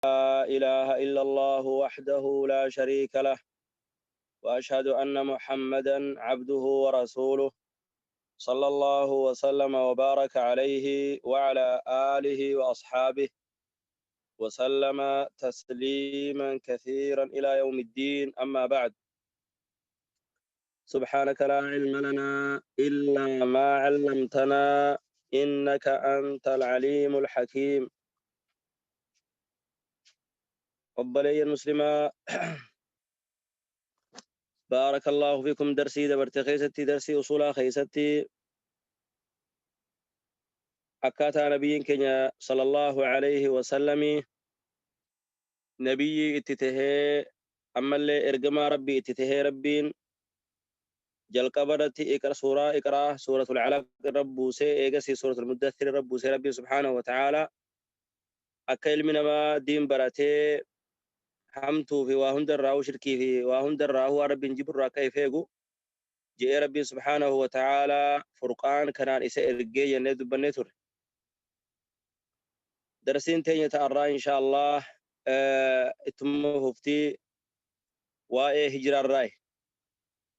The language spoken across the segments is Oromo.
إله إلا الله وحده لا شريك له، وأشهد أن محمدا عبده ورسوله، صلى الله وسلم وبارك عليه وعلى آله وأصحابه وسلم تسليما كثيرا إلى يوم الدين. أما بعد، سبحانك لا علم لنا إلا ما علمتنا إنك أنت العليم الحكيم. Obboleeyyan muslimaa، بارك الله فيكم. Darsii dabarte keessatti، darsii usulaa keessatti، akkaataa nabiyyiin keenya صلى الله عليه وسلم nabiyyi itti tahee, ammallee ergamaa Rabbii itti tahee, Rabbiin jalqaba irratti iqra, suuraa Iqraa, Suuratul Alaq irra buusee, eegasii Suuratul Muddathir irra buusee, Rabbiin سبحانه وتعالى akka ilmi namaa diin baratee hamtuu fi waa hundarraa, shirkii fi waa hundarraa, waa Rabbiin jiburraa akka if eegu je'ee Rabbiin سبحانه وتعالى furqaan kanaan isa ergee jennee dubbannee turre. Darsiin teenya ta'arraa إن شاء الله ittuma fuftii waa'ee hijiraarraayi.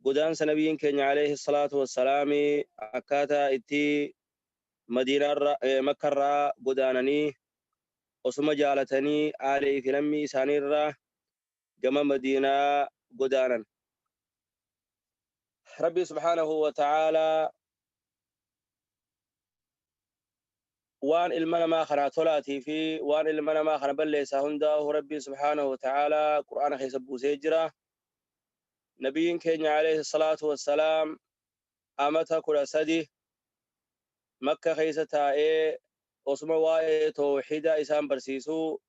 Godaansa nabiyyiin keenya عليه الصلاة والسلام akkaataa itti Madiinaarraa, Makkarraa godaananii, osuma jaalatanii aalii fi lammii isaaniirraa gama Madiinaa godaanan. Rabbi سبحانه وتعالى waan ilma namaa kanaa tolaatii fi waan ilma namaa kana balleessaa hundaa'u Rabbi سبحانه وتعالى Qur'aana keessa buusee jira. Nabiyyiin keenya عليه الصلاة والسلام amata 13 Makka keessa taa'ee, osuma waa'ee toohida isaan barsiisuu,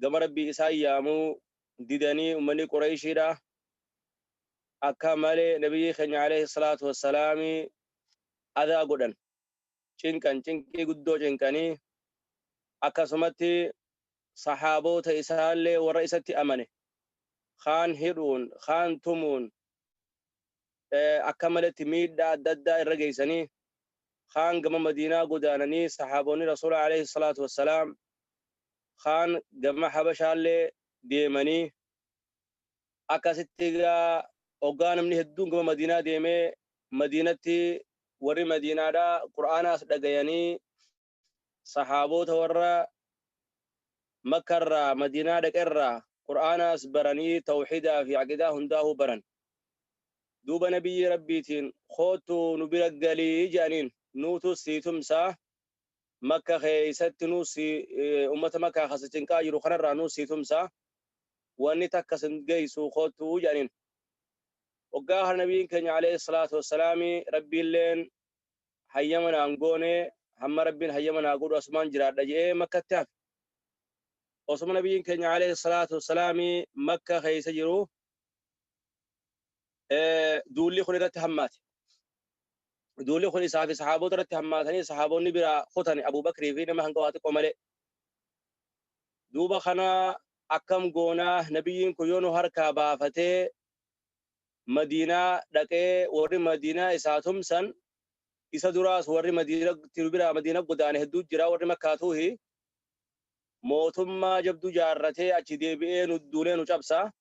gama Rabbii isaan yaamuu didanii, ummanni Qureeshiidha akka malee nabiyyi keenya عليه الصلاة والسلام adaa godhan, cinqan, cinqii guddoo cinqanii, akkasumatti saxaaboota isaallee warra isatti amane kaan hidhuun, kaan tumuun, akka maletti miidhaa adda addaa irra geessanii, kaan gama Madiinaa godaananii, saxaaboonni Rasuula عليه الصلاة والسلام kaan gama Habashaallee deemanii, akkasitti gaa hoggaa namni hedduun gama Madiinaa deemee, Madiinatti warri Madiinaadhaa Qur'aanaas dhagayanii, saxaaboota warra Makkarraa Madiinaa dhaqerraa Qur'aanaas baranii, tawxiidaa fi aqidaa hundaa'uu baran. Duuba nabiyyi Rabbiitiin "Koottu, nu bira galii" jedhaniin. "Nuutu sii tumsaa, Makka keessatti nuu si ummata Makkaa kasa cinqaa jiru kanarraa nuu sii tumsaa, wanni takka sin geessu, koottuu" jedhaniin. Waggaa kana nabiyyiin keenya عليه الصلاة والسلام "Rabbiilleen hayyama naan goone, hamma Rabbiin hayyama naa godhu asumaan jiraadha" jedhee Makkatti hafe. Osuma nabiyyiin keenya عليه الصلاة والسلام Makka keessa jiru duulli kun irratti hammaate. Duulli kun isaa fi saxaabota irratti hammaatanii, saxaabonni biraa kutan, Abubakrii fi nama hanga waa xiqqoo malee. Duuba kana akkam goonaa? Nabiyyiin kun yoo nu harkaa baafatee Madiinaa dhaqee warri Madiinaa isaa tumsan, isa duraas warri Madiina biraa Madiina godaane hedduu jira, warri Makkaatuuhi mootummaa jabduu jaarratee achi deebi'ee nu duulee nu cabsa.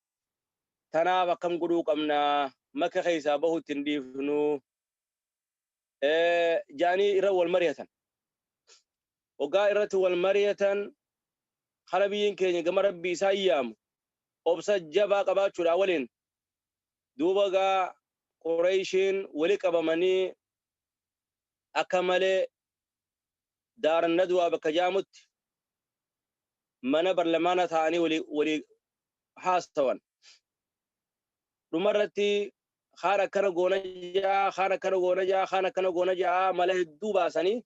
Tanaaf akkam godhuu qabnaa? Makka keessaa bahu ittiin dhiifnu jaanii irra wal mari'atan. Waggaa irratti wal mari'atan kana biyyiin keenya gama Rabbii isaa yaamu obsa jabaa qabaachuudha waliin, duuba gaa Qureeshiin wali qabamanii akka malee Daaran Nadwaa bakka jaamutti mana barlamaana ta'anii walii haasawan. Dhumarratti kaan akkana goona jaa, kaan akkana goona jaa, kaan akkana goona jaa, mala hedduu baasanii,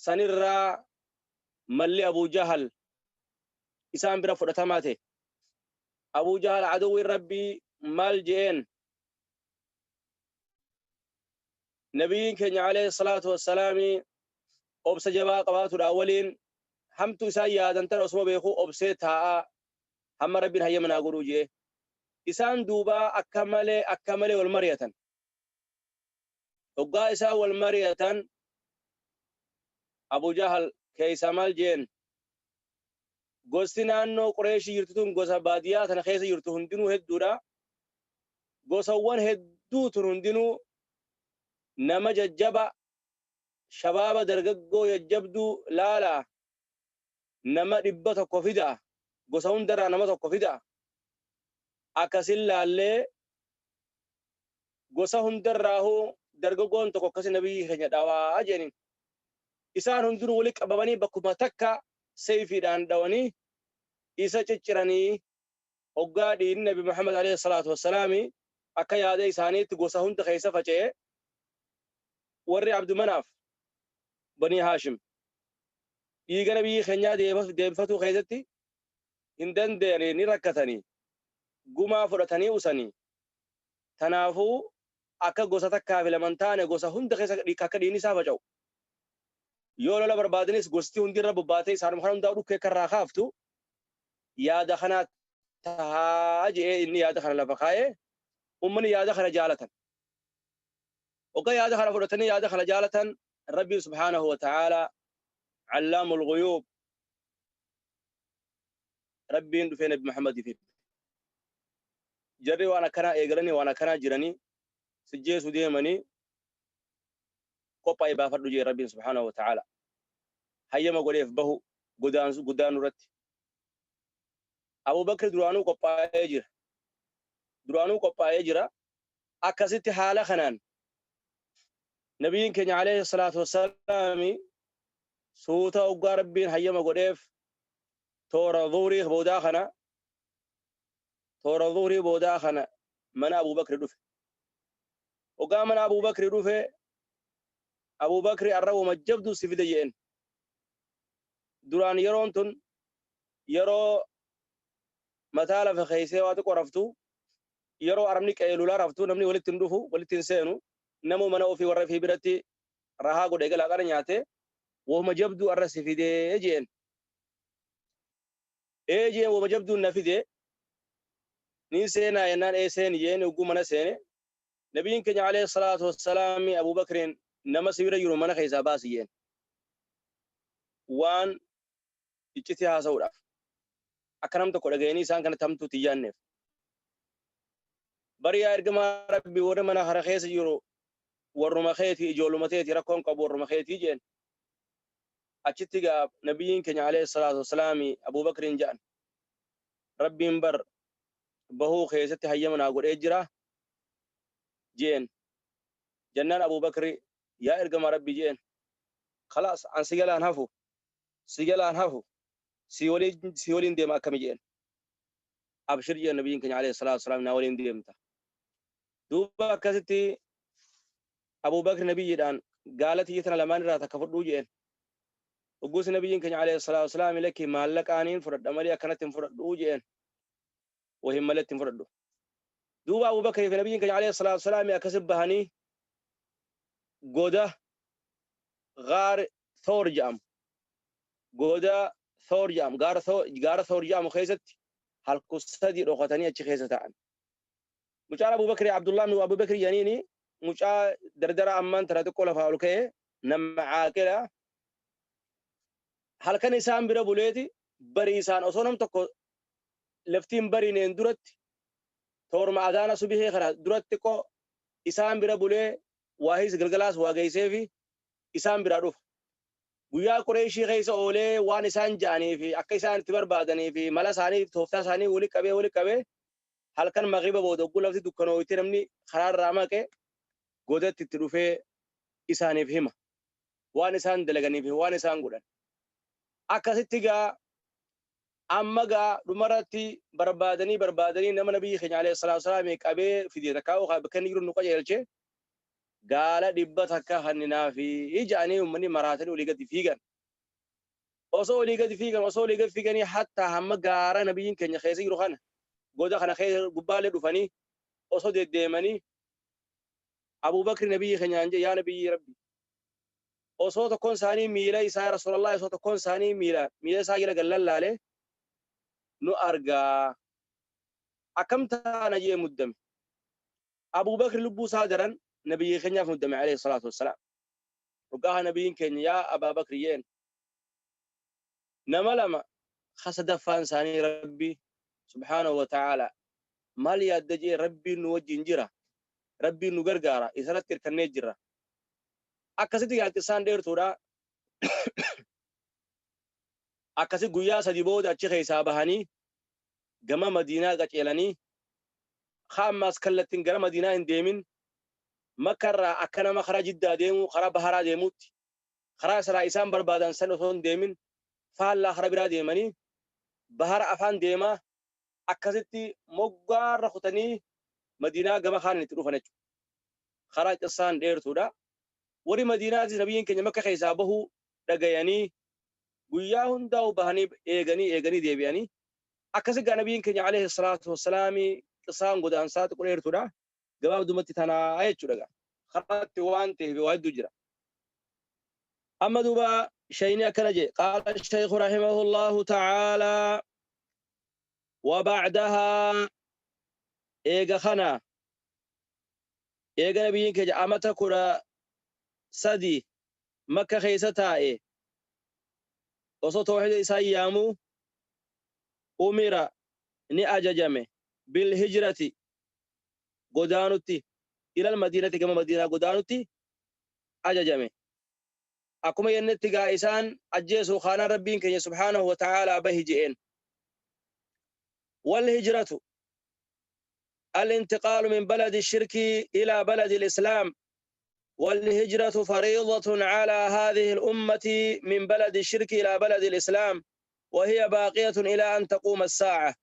sanirraa malli Abuu Jahal isaan bira fudhatamaa ta'e. Abuu Jahal aduwwiin Rabbii maal je'een? Nabiyyiin keenya عليه الصلاة والسلام obsa jabaa qabaatuudhaan waliin hamtu isaan yaadan tan osuma beekuu obsee taa'aa, hamma Rabbiin hayyama naa godhuu jee. Isaan duubaa akka malee wal mari'atan. Hoggaa isaan wal mari'atan Abu Jahal keessaa maal jeen? Gosti naannoo Qureeshii jirtu tun gosa baadiyyaa tana keessa jirtu hundinuu hedduudha. Gosawwan hedduu tun hundinuu nama jajjaba shabaaba dargaggoo jajjabduu laalaa nama 100 fida, gosa hundarraa nama tokko fida. Akkasin laallee gosa hundarraahuu dargaggoon tokko akkasi nabiyyi keenya dhawaa jedhaniin. Isaan hundinuu walitti qabamanii bakkuma takka seeyfiidhaan dhawanii isa cicciranii. Hoggaa dhiigni Nabi Muhammad alayhi salaatu wassalaami akka yaada isaaniitti gosa hunda keessa faca'e, warri Abdu Manaaf, Banii Haashim, dhiiga nabiyyi keenyaa deebifatuu keessatti hin danda'anii, ni rakkatanii, gumaa fudhatanii usanii. Tanaafuu akka gosa takkaa fi lama hin taane gosa hunda keessa akka dhiigni isaa faca'u, yoo lola barbaadanis gosti hundi irra bobbaatee isaanuma kana hundaa dhukkee akka irraa kaaftu yaada kanaa tahaa je'ee inni yaada kana lafa kaa'ee ummanni yaada kana jaalatan. Hoggaa yaada kana fudhatanii yaada kana jaalatan, Rabbiin subhaanahu wa ta'aalaa, allaamul ghuyuub, Rabbiin dhufee Nabi Muhammadiif hime. Jarri waan akkanaa eegalanii waan akkanaa jiranii sijjeesuu deemanii, qophaa'ii baafadhu jee Rabbiin subhaanahu wa ta'aalaa. Hayyama godheef bahu godaansu godaanuu irratti. Abu Bakr duraanuu qophaa'ee jira. Duraanuu qophaa'ee jira. Akkasitti haala kanaan Nabiyyiin keenya alayhi salaatu wassalaami suuta hoggaa Rabbiin hayyama godheef toora zuhrii boodaa kana mana Abu Bakr dhufe. Hoggaa mana Abu Bakr dhufe, Abu Bakr arra wama jabduu si fide jeen. Duraan yeroon tun yeroo mataa lafa keessee waa xiqqoo raftu, yeroo arabni qeelulaa raftu, namni walitti hin dhufu, walitti hin seenu, namu mana ofii warra ofii biratti rahaa godhe galaa qara nyaate. Wama jabduu arra si fidee jeen. Ee jeen, wama jabduun na fide, niin seenaa jennaan, ee seeni jeen. Hogguu mana seene, Nabiyyiin keenya alayhi salaatu wassalaami Abu Bakriin, nama si bira jiru mana keessaa baasi jeen, waan iccitii haasa'uudhaaf akka nam tokko dhaga'anii isaan kanatti hamtuutti hin yaanneef. Bari yaa ergamaa Rabbii, warri mana kana keessa jiru warruma keetii, ijoolluma teetii, rakkoon qabu, warruma keetii jeen. Achitti gaa Nabiyyiin keenya alayhi salaatu wassalaami Abu Bakriin jedhan, Rabbiin bar bahuu keessatti hayyama naa godhee jira jeen. Jennaan Abu Bakri, yaa ergamaa Rabbii jeen, khalaas an si jalaan hafu, si jalaan hafu, si waliin deema, akkami jeen. Abshir jeen Nabiyyiin keenya alayhi salaatu wassalaam, naa waliin deemta. Duuba akkasitti Abu Bakr nabiyyiidhaan, gaala tiyya tana lamaan irraa takka fudhuu jeen. Hogguus Nabiyyiin keenya alayhi salaatu wassalaam, lakki, maallaqaaniin fudhadha malee akkanatti hin fudhadhuu jeen, wahin maletti hin fudhadhu. Duuba Abu Bakrii fi Nabiyyiin keenya alayhi salaatu wassalaam akkasi bahanii goda gaar Thoor jedhamu, goda Thoor jedhamu, gaara Thoor jedhamu keessatti halku 3 dhokatanii achi keessa ta'an. Mucaan Abu Bakrii Abdullah ibn Abu Bakrii jedhaniini, mucaa dardara ammaan tana xiqqoo lafaa ol ka'e, nama caaqila. Halkan isaan bira buleeti barii isaan osoo nam tokko laftiin bariineen duratti, toorma adaana subihee kana duratti xiqqoo isaan bira bulee waahis galgalaas waa geesseefi isaan biraa dhufa. Guyyaa Qureeshii keessa oolee waan isaan ja'anii fi akka isaan itti barbaadanii fi mala isaanii, tooftaa isaanii wali qabee halkan magriba booda ogguu lafti dukkanooyte namni karaarraa maqe godatti itti dhufee isaaniif hima. Waan isaan dalaganii fi waan isaan godhan. Akkasitti gaa amma gaa dhumarratti barbaadanii barbaadanii nama Nabiyyi keenya alayhi salaatu wasalaam qabee fide takkaa bakka inni jiru nu qajeelche gaala 100 kanninaa fi ja'anii uummanni maraatanii olii gadi fiigan. Osoo olii gadi fiigan, osoo olii gadi fiiganii, hattaa hamma gaara nabiyyiin keenya keessa jiru kana, goda kana keessa gubbaallee dhufanii osoo deddeemanii, Abubakri nabiyyi keenyaan jedhe, yaa nabiyyi Rabbi, osoo tokkoon isaanii miila isaa, yaa Rasuulallah, osoo tokkoon isaanii miila isaa jala gad lallaalee nu argaa, akkam taana jee muddame. Abubakri lubbuu isaa daran nabiyyi keenyaaf muddame alayhi salaatu wassalaam. Dhugaa nabiyyiin keenya, yaa Abaa Bakri jeen, nama lama Ka sadaffaan isaanii Rabbi subhaanahu wa ta'aalaa. Maal yaadda jee Rabbiin nu wajjin jira. Rabbiin nu gargaara. Isarratti hirkannee jirra. Akkasitti gaa qissaan dheertuudha. Akkasi guyyaa sadi booda achi keessaa bahanii gama Madiinaa qaceelanii ka ammaas kallattiin gara Madiinaa hin deemin Makka irraa akka nama karaa Jiddaa deemuu karaa baharaa deemuutti karaa silaa isaan barbaadan san osoo hin deemin faallaa karaa biraa deemanii bahara afaan deemaa akkasitti moggaarra kutanii Madiinaa gama kaaniin itti dhufan jechuudha. Karaa qissaan dheertuudha. Warri Madiinaatis nabiyyiin keenya Makka keessaa bahuu dhagayanii guyyaa hundaa'u bahanii eeganii eeganii deebi'anii akkasi gaa nabiyyiin keenya alayhi salaatu wassalaami qissaan godaansaa xiqqoo dheertuudha. Gabaabdumatti tanaa jechuudha gaa. Karaatti waan ta'eef waa hedduu jira. Amma duuba shayni akkana jee qaala shaykhu rahimahullahu ta'aalaa wa ba'dahaa eega kana eega nabiyyiin keenya amata 13 Makka keessa taa'e osoo tawhiida isaan yaamuu umira ni ajajame bil hijrati godaanutti ilal madiinati gama madiinaa godaanutti ajajame. Akkuma jennetti gaa isaan ajjeesuu kaanaan Rabbiin keenya subhaanahu wa ta'aalaa bahi je'een. Wal hijratu al-intiqaalu min baladi shirki ilaa baladi al-islaam wal hijratu fariidatun alaa haadhihi al-ummati min baladi shirki ilaa baladi al-islaam wa hiya baaqiyatun ilaa an taquuma as-saa'a.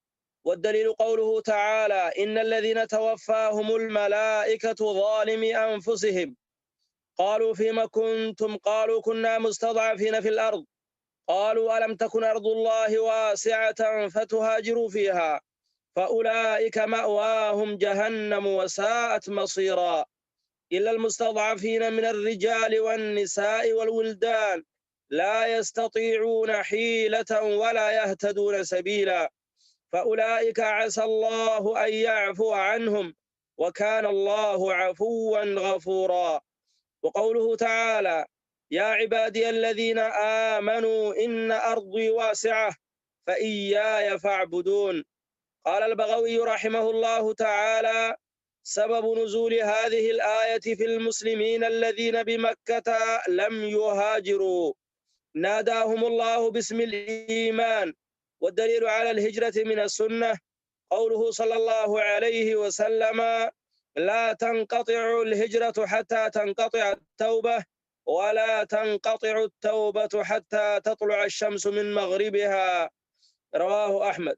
والدليل قوله تعالى إن الذين توفاهم الملائكة ظالمي أنفسهم قالوا فيما كنتم قالوا كنا مستضعفين في الأرض قالوا ألم تكن أرض الله واسعة فتهاجروا فيها فأولئك مأواهم جهنم وساءت مصيرا إلا المستضعفين من الرجال والنساء والولدان لا يستطيعون حيلة ولا يهتدون سبيلا فأولئك عسى الله أن يعفو عنهم وكان الله عفوا غفورا وقوله تعالى يا عبادي الذين آمنوا إن أرضي واسعة فإياي فاعبدون قال البغوي رحمه الله تعالى سبب نزول هذه الآية في المسلمين الذين بمكة لم يهاجروا ناداهم الله باسم الإيمان والدليل على الهجرة من السنة قوله صلى الله عليه وسلم لا تنقطع الهجرة حتى تنقطع التوبة ولا تنقطع التوبة حتى تطلع الشمس من مغربها رواه أحمد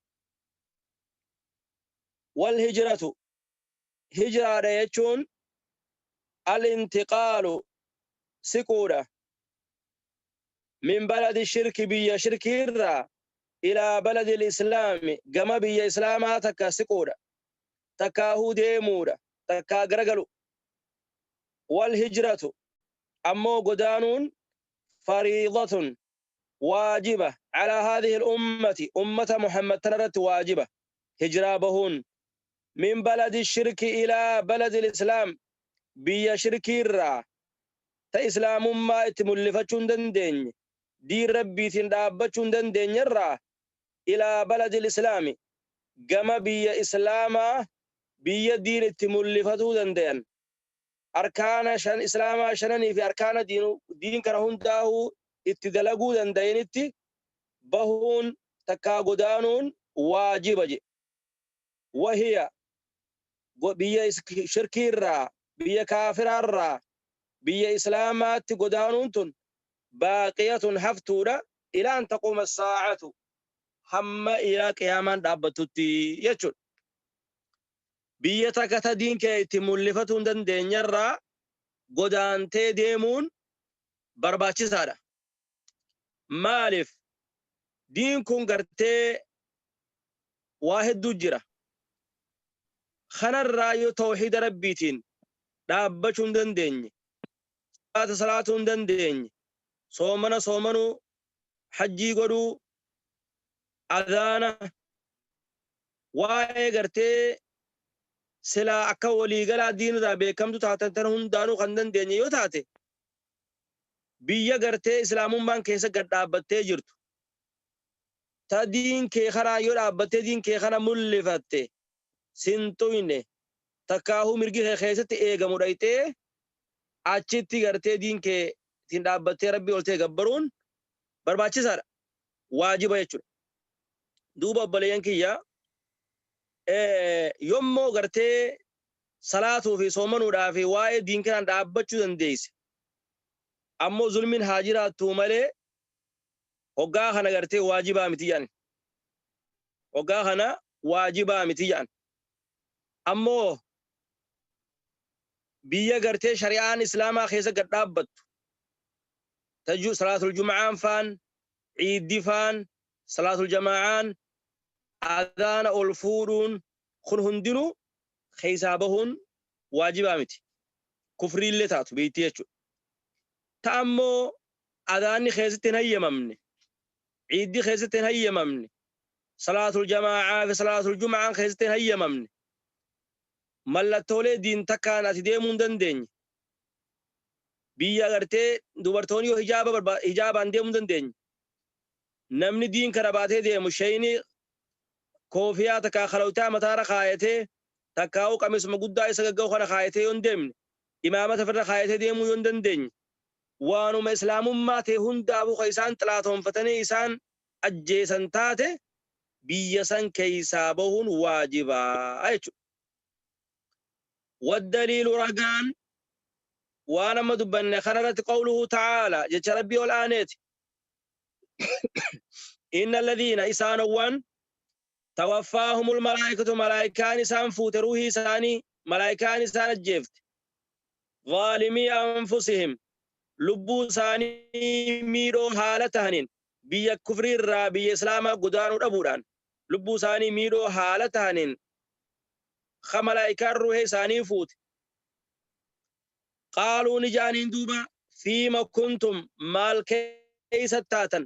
والهجرة هجرة يجون الانتقال سكورة من بلد الشرك بيا شرك الرا إلى بلد الإسلام جما بيا إسلاما تكا سكورة تكا هو ديمورة تكا غرغلو والهجرة أمو قدانون فريضة واجبة على هذه الأمة أمة محمد تنرت واجبة هجرة بهون من بلد الشرك إلى بلد الإسلام بيا شرك الرا تا إسلام ما اتملفتشون دندين دي ربي تندابتشون دندين الرا إلى بلد الإسلام جما بيا إسلاما بيا دين اتملفتو دندين أركان شان إسلاما شنني في أركان دين دين كرهون داهو اتدلقو دندين اتي بهون تكا قدانون واجبة وهي بيا شركي الرا بيا كافر الرا بيا إسلامات قدانون تن باقية حفتورة إلى أن تقوم الساعة هم إلى قياما دابتتي يجل بيا تكتا دين كي تملفتون دن دين يرى قدان تي ديمون برباچي سارة مالف دين كون قرتي واحد دجرة خنر رايو توحيد ربيتين دابتون دن دين صلاة دندين صومنا صومنو حجي قدو أذانا واي قرتي سلا أكا ولي قلا دين دا بكم تاتن دانو خندن دين يو تاتي بيا قرتي إسلامون بان كيسا قد دابتي جرتو Ta diin kee kanaa yoo dhaabbattee diin kee kana mul'ifatte sin tuyne, takkaahuu mirgi kee keessatti eegamu dhayxee achitti gartee diin kee tiin dhaabbattee Rabbii ol ta'e gabbaruun barbaachisaadha. Waajiba jechuudha. Duuba obboleeyyan kiyya, yommoo gartee salaatuu fi soomanuudhaa fi waa'ee diin kanaan dhaabbachuu dandeeyse, ammoo zulmiin haa jiraattuu malee, hoggaa kana gartee waajibaa miti jedhan. Hoggaa kana waajibaa miti jedhan. Ammoo biyya gartee shari'aan Islaamaa keessa gad dhaabbattu, taju salaatul jum'aan faan, ciiddi faan, salaatul jamaa'aan, adaana ol fuudhuun kun hundinuu keessaa bahuun waajibaa miti. Kufriillee taatu beektii jechuudha. Ta ammoo adaanni keessatti hin hayyamamne, ciiddi keessatti hin hayyamamne, salaatul jamaa'aa fi salaatul jum'aan keessatti hin hayyamamne, mallattoolee diin takkaan ati deemuu hin dandeenye, biyya gartee dubartoonni yoo hijaaba hijaabaan deemuu hin dandeenye, namni diin kana baatee deemu shayni koofiyaa takkaa kalawtaa mataarra kaayatee, takkaa'uu qamisuma guddaa isa gagga'u kana kaayatee yoo hin deemne, imaamata ofirra kaayatee deemuu yoo hin dandeenye, waanuma Islaamummaa ta'e hundaafuu kan isaan xilaatoonfatanii isaan ajjeesan taate, biyya san keessaa bahuun waajibaa jechuudha. Waddaliilu, ragaan waan amma dubbanne kanarratti, qawluhu ta'aala, jecha Rabbii ol aaneeti. Inna alladhiina, isaanowwan, tawaffaahumul malaa'ikatu, malaa'ikaan isaan fuute, ruuhii isaanii malaa'ikaan isaan ajjeefte, zaalimii anfusihim, lubbuu isaanii miidhoo haala tahaniin, biyya kufrii irraa biyya Islaamaa godaanuu dhabuudhaan lubbuu isaanii miidhoo haala tahaniin ka malaa'ikaan ruuhee isaanii fuute, qaaluu, ni ja'aniin duuba, fiima kuntum, maal keeysa taatan,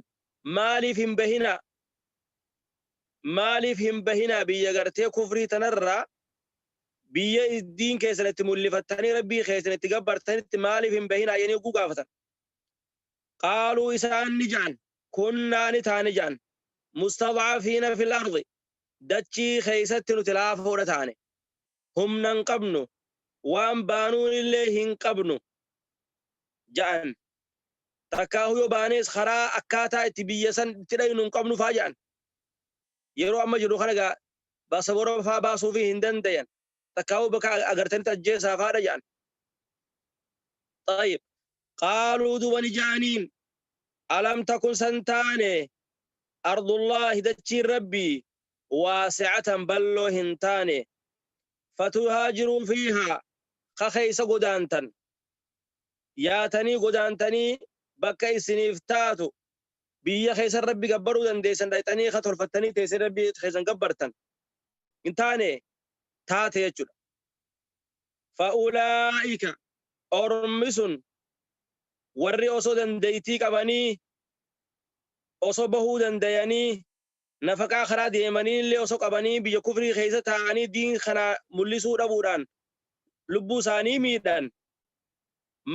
maaliif hin bahinaa, maaliif hin bahinaa biyya gartee kufrii tanarraa biyya diin keessan itti mul'ifattanii Rabbii keessan itti gabbartanitti maaliif hin bahinaa jedhanii hogguu gaafatan, qaaluu, isaan ni ja'an, kunnaa, ni taane ja'an, mustadcafiina fil ardi, dachii keeysatti nuti laafoodha taane, humna hin qabnu, waan baanuun illee hin qabnu ja'an, takkaahu yoo baanees karaa akkaataa itti biyya san itti dhaynu hin qabnu faa ja'an. Yeroo amma jiru kana gaa baasabora faa baasuufii hin dandayan, takkaahu bakka agartanitti ajjeesaa faadha ja'an. Tayyib, qaaluu, duuba ni ja'aniin, alam takun, san taane, ardullaahi, dachiin Rabbii, waasicatan, balloo hin taane, fatuhaajiruu fiihaa, ka keeysa godaantan, yaatanii godaantanii bakka isiniif taatu, biyya keessan Rabbi gabbaruu dandeessan dhayxanii ka tolfattanii teessan Rabbi keessan gabbartan hin taane? Taate jechuudha. Fa'ulaa'ika, ormi sun warri osoo dandeeytii qabanii, osoo bahuu dandayanii, nafaqaa karaa deemanii illee osoo qabanii, biyya kufrii keessa taa'anii diin kana mul'isuu dhabuudhaan lubbuu isaanii miidhan,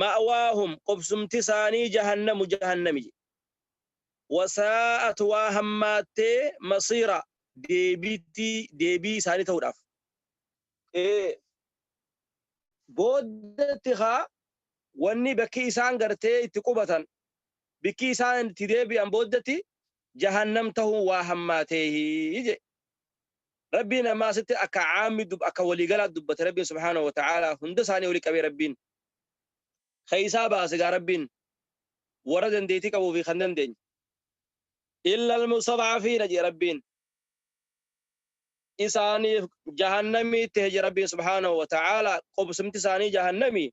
ma'waahum, qubsumti isaanii, jahannamu, jahannami, wasaa'at, waa hammaattee, masiira, deebiitti deebii isaanii ta'uudhaaf. Booddatti kaa wanni bakki isaan gartee itti qubatan, bikki isaan itti deebi'an booddatti jahannam ta'uun waa hammaateehi je Rabbiin. Amma asitti akka caammi, akka waliigalaa dubbate Rabbiin subhaanahu wa ta'aalaa. Hunda isaanii walii qabee Rabbiin keeysaa baase gaa. Rabbiin warra dandeettii qabuu fi kan dandeenye, illa almustadcafiina jedhe Rabbiin, isaaniif jahannamii ta'e jedhe Rabbiin subhaanahu wa ta'aalaa. Qubsumti isaanii jahannamii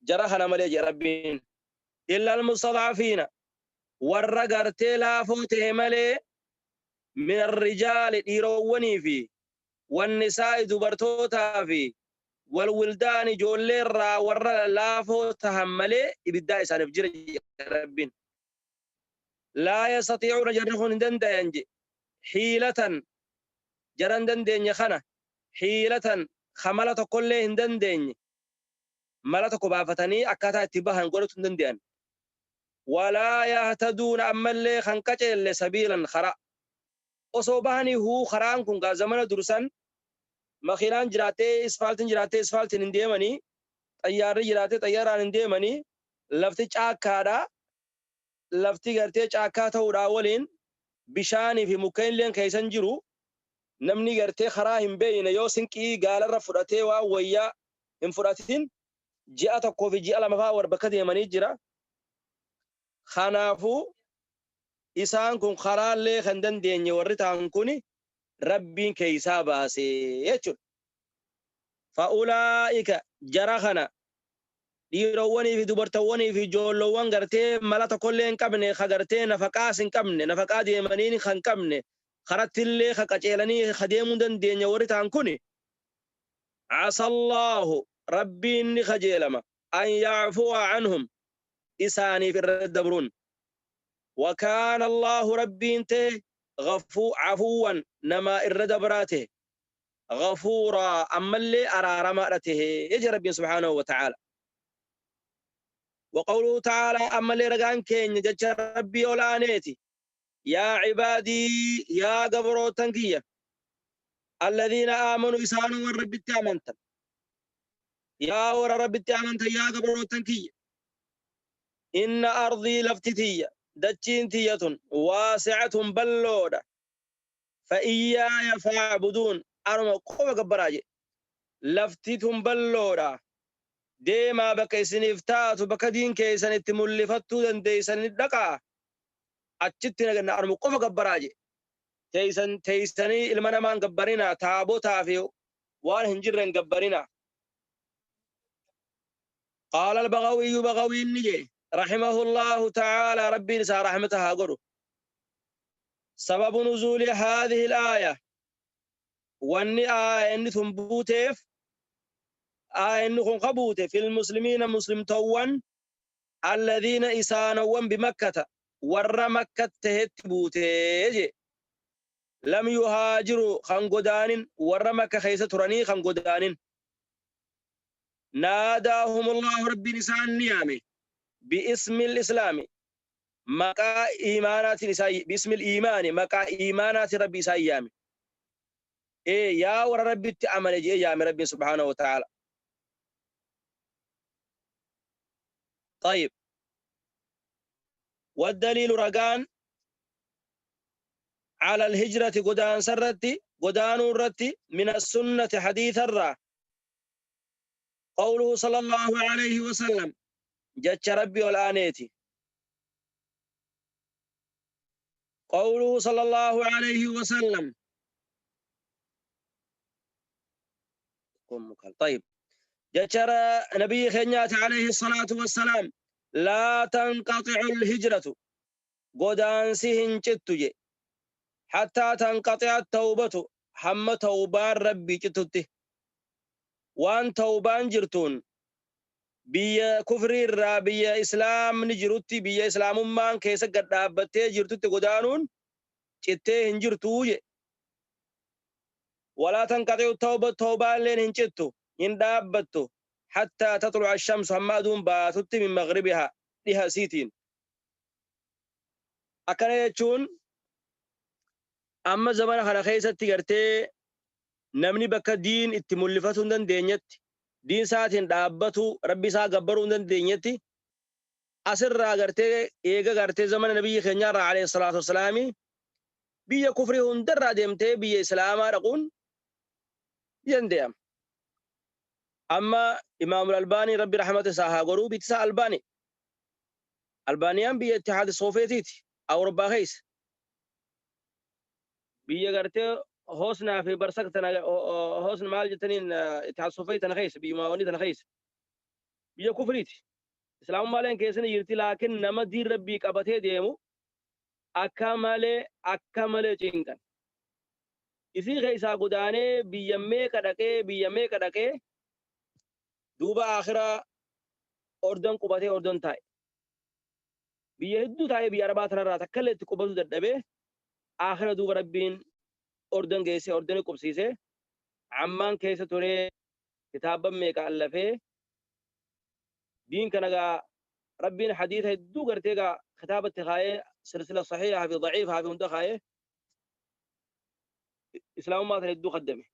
jara kana malee jedhe Rabbiin. Illa almustadcafiina, warra gartee laafoo ta'e malee, min arrijaali, dhiirowwanii fi, wannisaa'i, dubartootaa fi, walwildaan, ijoollee irraa warra laafoo tahan malee ibiddaa isaaniif jira jedhe Rabbiin. Laa yastatiicuuna, jarri kun hin dandayan je, hiilatan, jara hin dandeenye kana, hiilatan, ka mala tokkollee hin dandeenye, mala tokko baafatanii akkaataa itti bahan godhatu hin dandayan. Walaa yahtaduuna ammallee kan qaceelle sabiilan karaa. Osoo bahanii huu karaan kun gaa zamana dursan makiinaan jiraattee isfaaltiin jiraattee isfaaltiin hin deemanii, xayyaarri jiraattee xayyaaraan hin deemanii, lafti caakkaadha. Lafti gartee caakkaa ta'uudhaa waliin bishaanii fi mukkeen illeen keessa hin jiru. Namni gartee karaa hin beeyne yoo sinqii gaalarra fudhatee waan wayyaa hin fudhatin ji'a tokkoo fi ji'a lama fa'aa war bakka deemanii jira. Kanaafuu isaan kun karaallee kan dandeenye warri ta'an kun Rabbiin keeysaa baase jechuudha. Fa'ulaa'ika jara kana dhiirowwanii fi dubartowwanii fi ijoollowwan gartee mala tokkollee hin qabne ka gartee nafaqaas hin qabne nafaqaa deemaniin kan qabne karattillee ka qaceelanii ka deemuu hin dandeenye warri ta'an kun asallaahu Rabbiin ni kajeelama an ya'fuwa anhum isaaniif irra dabruun wa kaana Allaahu Rabbiin ta'e afuwwan namaa irra dabraa ta'e ghafuuraa ammallee araaramaadha ta'e jedhe Rabbiin subhaanahu wa ta'aala. Wa qawluhu ta'aalaa ammallee ragaan keenya jecha Rabbii ol aaneeti yaa cibaadii yaa gabroottan kiyya alladhiina aamanuu isaanuu warra Rabbitti amantan yaa warra Rabbitti amantan yaa gabroottan kiyya inna ardii lafti tiyya dachiin tiyya tun waasi'atun balloodha fa iyyaaya fa'buduun anuma qofa gabbaraa jedhe lafti tun balloodha deemaa bakka isiniif taatu bakka diin keessan itti mul'ifattuu dandeeysan dhaqaa achitti anuma qofa gabbaraa jedhe teeysan teeysanii ilma namaan gabbarinaa taabotaa fi waan hin jirre hin gabbarinaa. Qaala al-Bagawiyyu Bagawiin ni jedhe rahimahullahu ta'ala Rabbiin isaa rahmata haa godhu. Sababu nuzuuli haadhihi al-aaya wanni aayanni tun buuteef aayanni kun ka buute fil muslimiina muslimtoowwan alladhiina isaanowwan bimakkata warra makkat tahetti buute jee. Lam yuhaajiru kan godaanin warra makka keessa turanii kan godaanin. Naadaahumullahu Rabbiin isaan ni yaame bi'ismil islaami maqaa iimaanaatiin isaan bi'ismil iimaani maqaa iimaanaatiin Rabbi isaan yaame. Ee yaa warra Rabbitti amane je'ee yaame Rabbiin subhaanahu wa ta'aala. Tayyib. Waddaliilu ragaan ala alhijrati godaansa irratti godaanuu irratti min assunnati hadiisa irraa qawluhu sallallahu alayhi wasallam jecha Rabbi ol aaneeti. Qawluhu sallallahu alayhi wasallam طيب jecha nabiyyi keenyaati alayhi salaatu wassalaam laa tanqaxicu alhijratu godaansi hin cittu je hattaa tanqaxi'a tawbatu hamma tawbaan Rabbii cittutti. Waan tawbaan jirtuun biyya kufrii irraa biyya islaamni jirutti biyya islaamummaan keessa gad dhaabbattee jirtutti godaanuun cittee hin jirtuu je. Walaa tanqaxi'u tawba tawbaalleen hin cittu hin dhaabbattu hattaa taxlu'a shamsu hamma aduun baatutti min maghribihaa dhiha isiitiin. Akkana jechuun amma zamana kana keessatti gartee namni bakka diin itti mul'ifatuu hin dandeenyetti, diin isaatiin dhaabbatuu, Rabbi isaa gabbaruu hin dandeenyetti, asirraa gartee eega gartee zamana nabiyyi keenyaarraa alayhi salaatu wassalaami biyya kufrii hundarraa deemtee biyya islaamaa dhaquun ni danda'ama. Amma Imaamul Albaanii Rabbi rahmata isaa haa godhuu biyyi isaa Albaanii. Albaaniyaan biyya Ittihaad Soofeetiiti Awurooppaa keessa. Biyya gartee Hosnaa fi Barsak tana Hosn maal jettaniin Ittihaad Soofeet tana keessa biyyuma wanni tana keessa. Biyya kufriiti. Islaamummaaleen keessa ni jirti laakiin nama diin Rabbii qabatee deemu akka malee akka malee cinqan. Isii keessaa godaanee biyya meeqa dhaqee biyya meeqa dhaqee duuba akhiraa Ordon qubatee Ordon taa'e. Biyya hedduu taa'ee biyya Arabaa tanarraa takkallee itti qubatuu dadhabee akhira duuba Rabbiin Ordon geessee Ordoni qubsiisee Ammaan keessa turee kitaabban meeqa allafee diin kana gaa Rabbiin hadiisa hedduu gartee gaa kitaabatti kaayee, silsila sahiihaa fi daciifaa fi hunda kaayee, islaamummaa sana hedduu kaddame.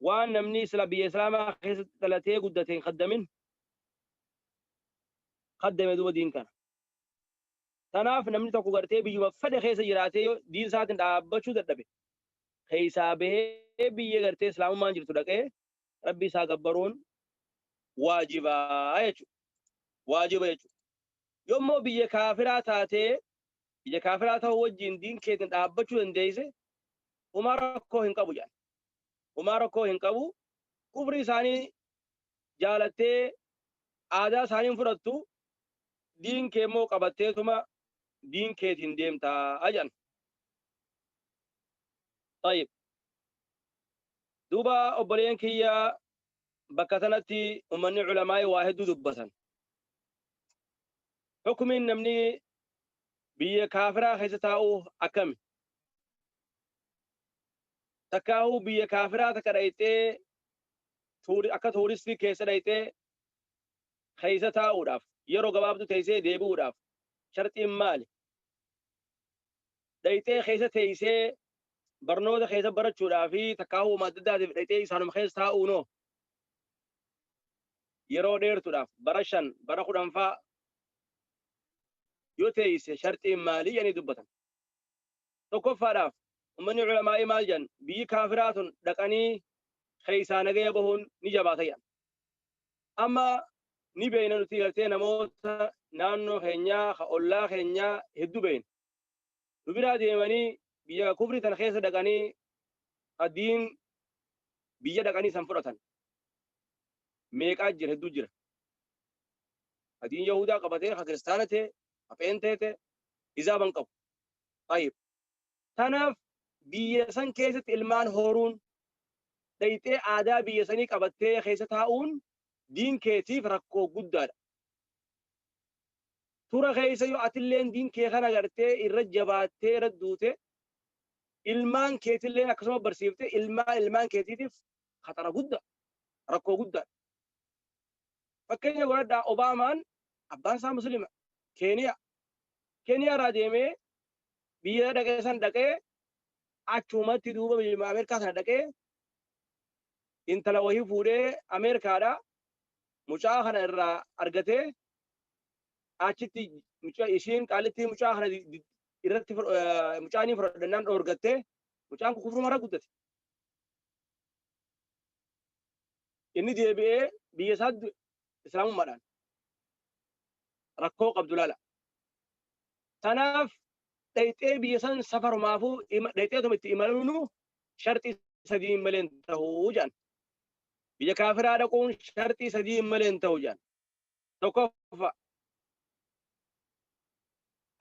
Waan namni isla biyya islaamaa keessatti dhalatee guddate hin kaddamin kaddame duuba diin kana. Tanaaf namni tokko gartee biyyuma fedhe keessa jiraatee yoo diin isaatiin dhaabbachuu dadhabe, keessaa bahee biyya gartee islaamummaan jirtu dhaqee Rabbi isaa gabbaruun waajibaa jechuudha. Waajiba jechuudha. Yommuu biyya kaafiraa taatee, biyya kaafiraa ta'uu wajjin diin keetiin dhaabbachuu dandeesse, homaa rakkoo hin qabu jedhan. Homaa rakkoo hin qabu. Kufrii isaanii jaalattee aadaa isaanii hin fudhattu, diin kee immoo qabatteetuma diin keetiin deemtaa jedhan. Tayyib. Duuba obboleeyyan kiyya, bakka tanatti ummanni ulamaa'ii waa hedduu dubbatan. Hukumiin namni biyya kaafiraa keessa taa'u akkami? Takkaahuu biyya kaafiraa takka dhayxee akka tuuristii keessa dhayxee keessa taa'uudhaaf, yeroo gabaabduu teessee deebi'uudhaaf sharxiin maali? Dhayxee keessa teessee barnoota keessa barachuudhaa fi takkaahuu adda addaatiif dhayxee isaanuma keessa taa'uunoo yeroo dheertuudhaaf, bara 5, bara 10 faa yoo teeyse sharxiin maalii jedhanii dubbatan. Tokkoffaadhaaf ummanni ulamaa'ii maal jedhan? Biyyi kaafiraa tun dhaqanii keessaa nagaya bahuun ni jabaata jedhan. Amma ni beeyna nuti gartee namoota naannoo keenyaa ka ollaa keenyaa hedduu beeyna. Nu biraa deemanii biyya kufrii tana keessa dhaqanii ka diin biyya dhaqanii san fudhatan. Meeqaa jira? Hedduu jira. Ka diin Yahudaa qabatee, ka kiristaana ta'e, ka pheenxee ta'e, hizaaban qabu. Tayyib. Tanaaf biyya san keessatti ilmaan horuun, dhayxee aadaa biyya sanii qabattee keessa taa'uun diin keetiif rakkoo guddaadha. Tura keessa yoo atilleen diin kee kana gartee irra jabaattee irra duute, ilmaan keetilleen akkasuma barsiifte, ilmaan ilmaan keetiitiif khatara guddaa, rakkoo guddaadha. Fakkeenya godhadhaa, Obaamaan abbaan isaa Muslima Keeniyaa. Keeniyaa irraa deemee biyya dhaqee san dhaqee achumatti duuba biyya Ameerikaa sana dhaqee intala wahii fuudhee Ameerikaadha. Mucaa kana irraa argatee achitti mucaa ishiin qaalittii mucaa kana irratti mucaa ni fudhadhannaan dhoorgattee, mucaan kun kufruma irra guddate. Inni deebi'ee biyya isaatti islaamummaadhaan rakkoo qabdu laala. Tanaaf dhayxee biyya san safarumaafuu dhayxeetuma itti imaluunu sharxii sadii malee hin ta'uu jedhan. Biyya kaafiraa dhaquun sharxii sadii malee hin ta'u jedhan. Tokkoffaa,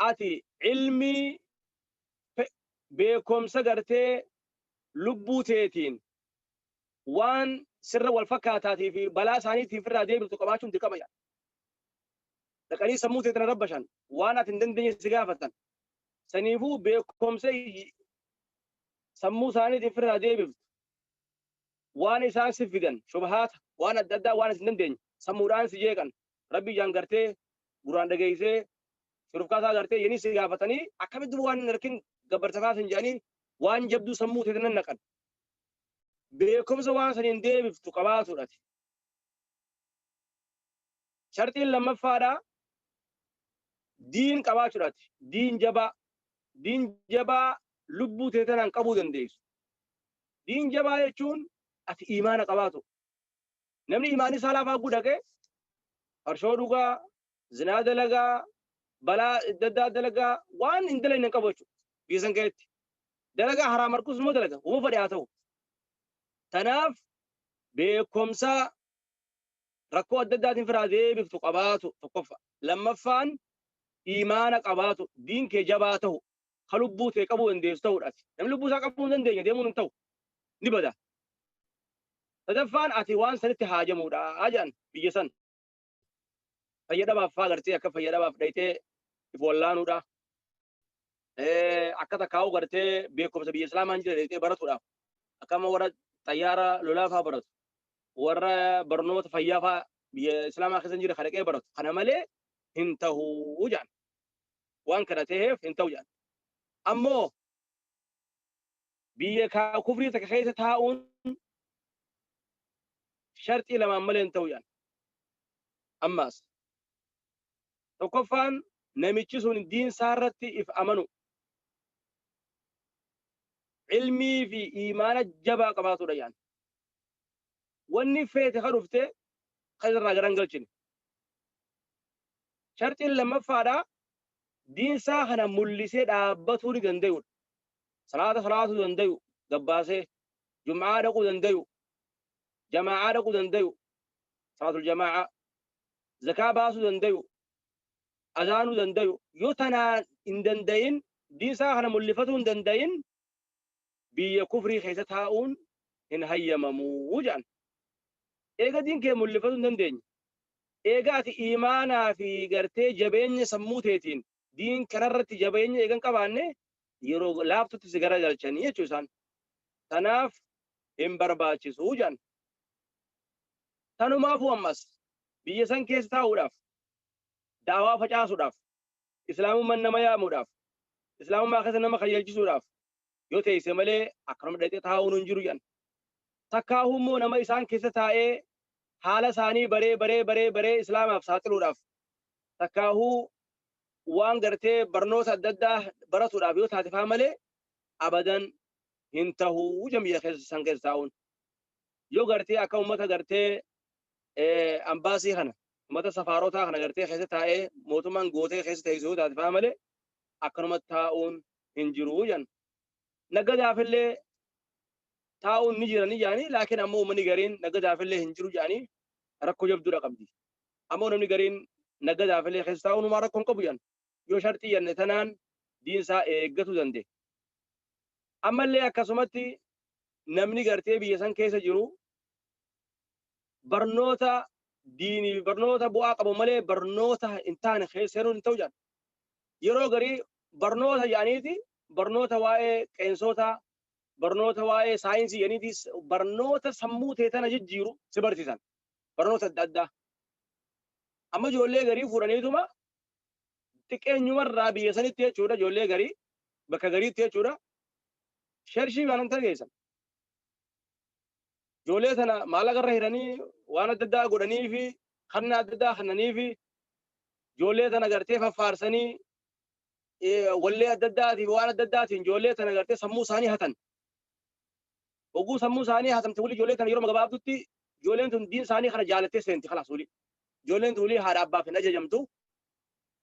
ati ilmii, beekumsa gartee lubbuu teetiin waan sirra wal fakkaataatii fi balaa isaaniitiif irraa deebiftu qabaachuun dirqama jedha. Dhaqanii sammuu teetiin rabbashan, waan ati hin dandeenye si gaafatan. Saniifuu beekumsa sammuu isaaniitiif irraa deebiftu, waan isaan si fidan shubahaata waan adda addaa, waan hin dandeenye sammuudhaan si jeeqan, Rabbi ijaan gartee gurraan dhageessee shurufkaasaa gartee yanii si gaafatanii, akkamitti waan hin arkin gabbartafaa sin jedhanii, waan jabduu sammuu teetiin nan naqan. Beekumsa waan saniin deebiftu qabaatuudhati. Sharxiin lammaffaadha diin qabaachuudhaati. Diin jabaa. Diin jabaa lubbuu teetanaan qabuu dandeessu. Diin jabaa jechuun ati imaana qabaatu. Namni imaanni isaa laafaa gudhaqee farshoo dhugaa, zinaa dalagaa, balaa adda addaa dalagaa, waan hin dalagne hin qabu jechuudha. Biyya san keessatti. Dalagaa haraam harkus immoo dalaga. Uma fedhe haa ta'u. Tanaaf beekumsa rakkoo adda addaatiin firaa deebiftu qabaatu tokkoffa. Lammaffaan imaana qabaatu, diin kee jabaa ta'u, ka lubbuu tee qabuu dandeessu ta'uudhaati. Namni lubbuu isaa qabuu hin dandeenye deemuun hin ta'u. Ni bada. Sadaffaan ati waan sanitti haajamuudha jedhan biyya san. Fayyadamaaf faa gartee akka fayyadamaaf dhayxee if wallaanuudha. Akka takkaa'u gartee beekumsa biyya Islaamaan jira dhayxee baratuudhaaf. Akka amma warra xayyaara lolaa faa baratu. Warra barnoota fayyaa faa biyya Islaamaa keessa jira ka dhaqee baratu. Kana malee hin tahuu jedhan. Waan kana taheef hin ta'u jedhan. Ammoo biyya kufrii takka keessa taa'uun sharxii lamaan malee hin ta'u jedhan. Ammaas tokkoffaan namichi sun diinsaa irratti if amanu, ilmii fi iimaana jabaa qabaatudha jedhan. Wanni feete ka dhufte kan irraa garan galchine. Sharxiin lammaffaadha diinsaa kana mul'isee dhaabbatuu ni danda'udha. Salaata salaatuu dandayu gabbaasee, jum'aa dhaquu dandayu, jamaa'aa dhaquu dandayu, salaatul jamaa'aa, zakaa baasuu dandayu, azaanuu dandayu. Yoo tanaan hin dandayin, diinsaa kana mul'ifatuu hin dandayin, biyya kufrii keessa taa'uun hin hayyamamuu jedhan. Eega diin kee mul'ifatuu hin dandeenye, eega ati iimaanaa fi gartee jabeenya sammuu teetiin diin kanarratti jabeenya eegan qabaanne, yeroo laaftutti si garagalchanii jechuu isaan. Tanaaf hin barbaachisuu jedhan. Tanumaafuu ammas biyya san keessa taa'uudhaaf, da'awaa facaasuudhaaf, islaamummaan nama yaamuudhaaf, islaamummaa keessa nama kayyalchisuudhaaf yoo teesse malee akkanuma dhaqxee taa'uun hin jiru jedhan. Takkaahuu immoo nama isaan keessa taa'ee haala isaanii baree baree baree baree islaamaaf saaxiluudhaaf, takkaahuu waan gartee barnoota adda addaa baratuudhaaf yoo taate faa malee abadan hin tahuu jedhan biyya keessa san keessa taa'uun. Yoo gartee akka uummata gartee ambaasii kana, uummata safaarotaa kana gartee keessa taa'ee mootummaan gootee keessa teessu yoo taate faa malee akkanuma taa'uun hin jiru jedhan. Nagadaafillee taa'uun ni jira ni jedhanii, laakiin ammoo uummanni gariin nagadaafillee hin jiru jedhanii rakkoo jabduudha qabdi. Ammoo namni gariin nagadaafillee keessa taa'uun homaa rakkoo hin qabu jedhan. Yoo sharxii jenne tanaan diinsaa eeggatuu danda'e. Ammallee akkasumatti namni gartee biyya san keessa jiru barnoota diinii fi barnoota bu'aa qabu malee barnoota hin taane keessa seenuun hin ta'u jedhan. Yeroo garii barnoota jedhaniiti barnoota waa'ee qeensotaa, barnoota waa'ee saayinsii jedhaniiti barnoota sammuu ta'e tana jijjiiru si barsiisan. Barnoota adda addaa. Amma ijoollee garii fuudhaniituma xiqqeenyumarraa biyya sanitti jechuudha, ijoollee garii bakka gariitti jechuudha, shershii waan geessan. Ijoollee sana maallaqa irra hiranii waan adda addaa godhanii fi kanna adda addaa kennanii fi ijoollee tana gartee faffaarsanii wallee adda addaatiin waan adda addaatiin ijoollee tana gartee sammuu isaanii hatan. Oguu sammuu isaanii hatamte wali ijoollee tana yeroo gabaabdutti ijoolleen tun diin isaanii kana jaalattee seenti kalaas wali. Ijoolleen tun wali haadha abbaaf hin ajajamtu,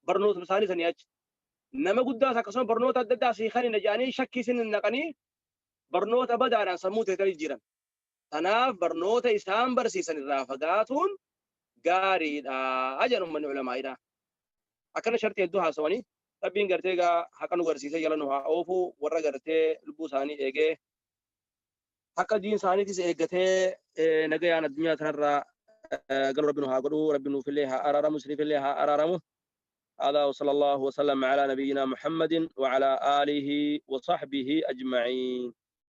barnootuma isaanii sanii achi. Nama guddaas akkasuma barnoota adda addaa sii kan hin jedhanii shakkii isin naqanii barnoota badaadhaan sammuu teetanii jiran. Tanaaf barnoota isaan barsiisan irraa fagaatuun gaariidha jedhan uummanni ulamaa'idha. Akkana shartii hedduu haasawanii, Rabbiin gartee egaa haqa nu garsiisee jala nu haa oofu, warra gartee lubbuu isaanii eegee haqa diin isaaniitis eeggatee nagayaan addunyaa tanarraa galu Rabbi nu haa godhu. Rabbi nuufillee haa araaramu, isiniifillee haa araaramu. هذا وصلى الله وسلم على نبينا محمد وعلى آله وصحبه أجمعين.